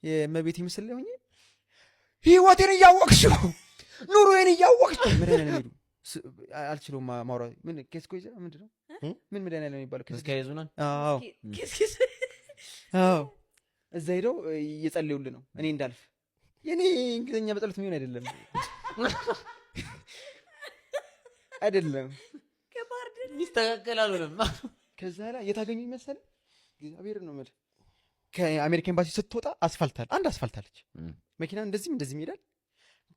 የእመቤቴ ምስል ላይ ሆኜ ህይወቴን እያወቅሽው ኑሮዬን እያወቅሽው መድኃኒዓለም ሄዱ አልችለውም ማውራት። ምን ኬስ ኮይዘ ምንድን ነው? ምን መድኃኒዓለም የሚባለው? እስከ ይዙናል። አዎ። ኪስ። አዎ፣ እዛ ሄደው እየጸለዩልን ነው እኔ እንዳልፍ። የኔ እንግሊዝኛ በጸሎት የሚሆን አይደለም፣ አይደለም። ሚስተካከል አልሆነም። ከዛ ላይ የታገኙኝ መሰለህ? እግዚአብሔር ነው የምልህ፣ ከአሜሪካ ኤምባሲ ስትወጣ አስፋልት አለ፣ አንድ አስፋልት አለች። መኪና እንደዚህም እንደዚህም ይሄዳል።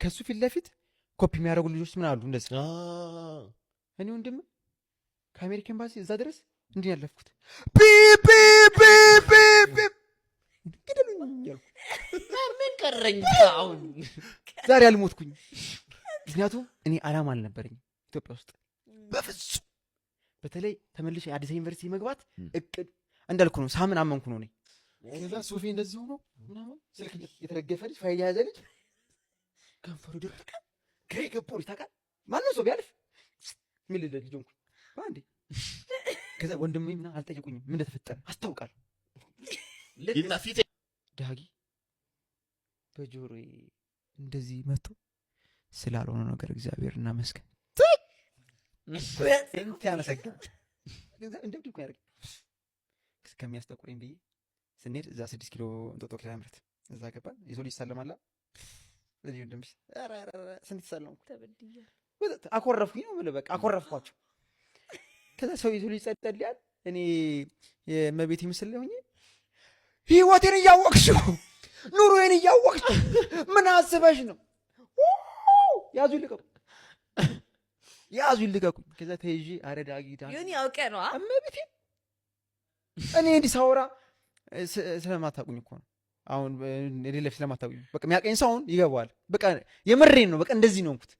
ከሱ ፊት ለፊት ኮፒ የሚያደርጉ ልጆች ምን አሉ እንደዚህ። እኔ ወንድም ከአሜሪካ ኤምባሲ እዛ ድረስ እንዲህ ያለፍኩት ፒ ፒ ፒ ፒ ግደሉኝ እያልኩ። ምን ቀረኝ አሁን? ዛሬ አልሞትኩኝ። ምክንያቱም እኔ አላማ አልነበረኝም ኢትዮጵያ ውስጥ በፍጹም። በተለይ ተመልሼ አዲስ አበባ ዩኒቨርሲቲ መግባት እቅድ እንዳልኩ ነው። ሳምን አመንኩ ነው እኔ። ከዛ ሶፊ እንደዚህ ሆኖ ምናምን ስልክ የተደገፈ ልጅ፣ ፋይል የያዘ ልጅ፣ ከንፈሩ ደረቀ፣ ግራ የገባው ልጅ ታውቃለህ። ማንም ሰው ቢያልፍ የሚል ልጅ ሆንኩኝ በአንዴ። ከዛ ወንድሜ ምናምን አልጠየቁኝም ምን እንደተፈጠረ አስታውቃለሁ። እና ፊት ዳጊ በጆሮዬ እንደዚህ መጥቶ ስላልሆነ ነገር እግዚአብሔር እናመስግን። ስንት ያመሰግናል። እንደ እብድ እኮ ያደርገኝ እስከሚያስጠቁረኝ ብዬ ስንሄድ እዛ 6 ኪሎ እንጦጦ ኪዳነ ምሕረት እዛ ገባን። የሰው ልጅ ይሳለማላ። እዚህ ወንድምሽ ኧረ ኧረ ኧረ ስንት ተሳለምኩ። ተበድያለሁ። አኮረፍኩኝ ነው የምልህ። በቃ አኮረፍኳቸው። ከዛ ሰው የሰው ልጅ ጸልያል። እኔ የእመቤቴ ምስል ላይ ሆኜ ህይወቴን እያወቅሽው ኑሮዬን እያወቅሽው ምን አስበሽ ነው? ያዙ ይልቀቁ፣ ያዙ ይልቀቁኝ። ከዛ ተይዤ አረ ዳጊ ዳጊ። ዮኒ አውቀ ነው አ? እመቤቴ እኔ እንዲህ ሳወራ ስለማታውቁኝ እኮ ነው። አሁን እኔ ለፊት ስለማታውቁኝ በቃ የሚያውቀኝ ሰው አሁን ይገባዋል። በቃ የምሬን ነው። በቃ እንደዚህ ነው ሆንኩት።